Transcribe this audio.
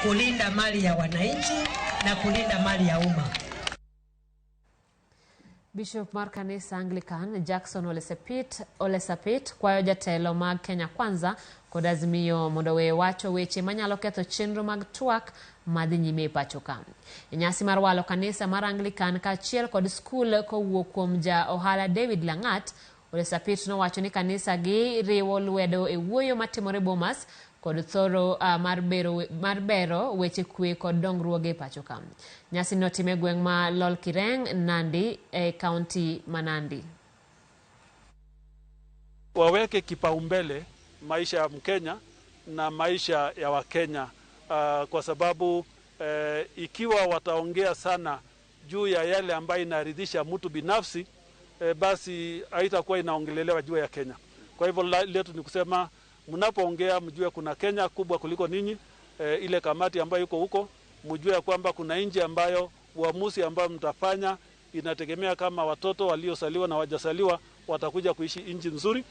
kulinda mali ya wananchi na kulinda mali ya umma. Bishop mar kanisa Anglican Jackson Ole Sapit kwayo jotelo mag Kenya Kwanza kod Azimio mondo owe wacho weche manyalo ketho chenro mag twak madhi nyime e pacho ka. E nyasi mar walo kanisa mar Anglican kaachiel kod skul kowuok kuom ja ohala David Langat, Ole Sapit nowacho ni kanisa gi riwo lwedo e wuoyo matimore Bomas kod thoro mar bero weche kwe kod dongruoge e pacho ka. Nyasi notim e gweng' ma Lolkireng, Nandi e kaunti ma Nandi. Waweke kipaumbele maisha ya Mkenya na maisha ya Wakenya kwa sababu ikiwa wataongea sana juu ya yale ambayo inaridhisha mtu binafsi, basi haitakuwa inaongelelewa juu ya Kenya. Kwa hivyo letu ni kusema mnapoongea mjue kuna Kenya kubwa kuliko ninyi, ile kamati ambayo iko huko, mjue ya kwamba kuna nchi ambayo uamuzi ambayo mtafanya inategemea kama watoto waliozaliwa na wajazaliwa watakuja kuishi nchi nzuri.